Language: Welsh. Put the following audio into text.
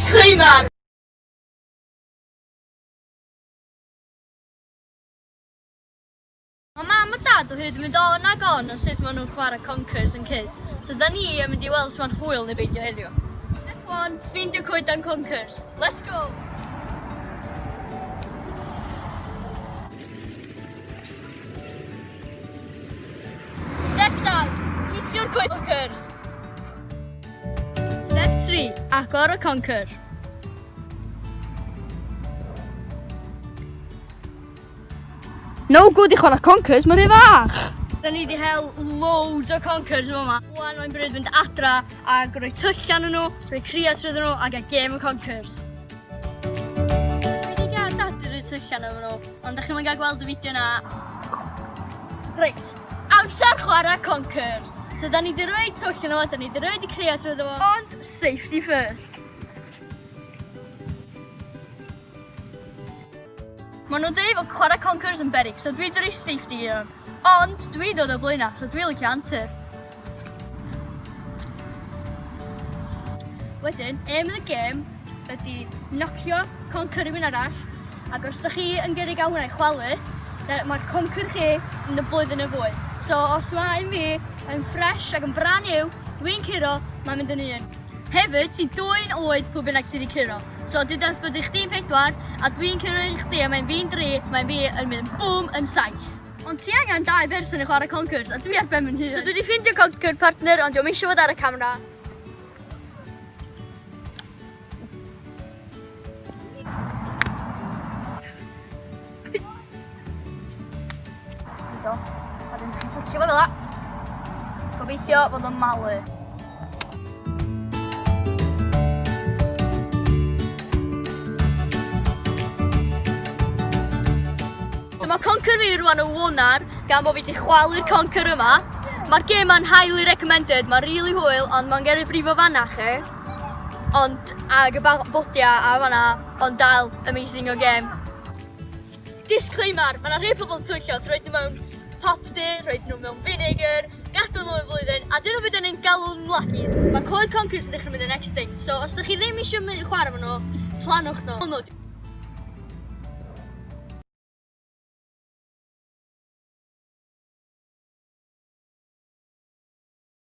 Disclaimer! Mae mam a dad o hyd yn mynd on ag on o sut maen nhw'n chwarae conkers yn kids, so da ni yn mynd i weld os mae'n hwyl neu beidio heddiw. Step 1, ffeindio coedan conkers. Let's go! Step 2, hitio'r coed conkers. Step 3, agor y conker. No good i chwarae conkers, mae'n rhy fach! Da ni wedi hel loads o conkers yma yma. Wan mae'n bryd fynd adra a rhoi tyllan nhw, rhoi cria trwy nhw a gael gêm o conkers. Dwi wedi gael dad i rhoi tyllan efo nhw, ond da chi'n mynd gael gweld y fideo na. Reit, amser chwarae conkers. So da ni wedi rhoi twll yn nhw, da ni wedi rhoi i cria trwy nhw, ond safety first. Maen nhw'n dweud fod chwarae conkers yn beryg, so dwi 'di rhoi safety gear on. Ond dwi'n dod o Blaenau, so dwi'n licio antur. Wedyn, aim of the game ydy nocio conker rhywun arall, ac os da chi yn gyrru gael hwnna i chwalu, mae'r conker chi yn y blwyddyn yn fwy. So os mae un fi yn fresh ac yn brand new, dwi'n curo, mae'n mynd yn un. Hefyd, ti'n dwyn oed pwy bynnag sydd wedi curo. So, dudas bod i chdi'n pedwar, a dwi'n curo i chdi a mae'n fi'n dri, mae'n fi yn mynd bwm yn saith. Ond ti angen dau berson i chwarae Conkers, a dwi ar ben fy hun. So dwi wedi ffindio Conker partner, ond dio'm eisiau fod ar y camera. Do. A dyn chi'n fflicio fo fel 'a. Gobeithio fod o'n malu. Dyma conker fi rwan yn wonar, gan bod fi wedi chwalu'r conker yma. Mae'r gêm ma'n highly recommended, mae'n really hwyl, ond mae'n gyrru brifo fanna chi. Ond, ag y bodia a fanna, ond dal amazing o gêm. Disclaimer, mae 'na rhai pobl yn twyllo wrth roid nhw mewn popty, rhoid nhw mewn vinegar, gadael nhw am flwyddyn, a dyna be 'dan ni'n galw'n lackies. Mae coed conkers yn dechrau mynd yn extinct, so os 'dach chi ddim eisiau chwarae efo nhw, plannwch nhw.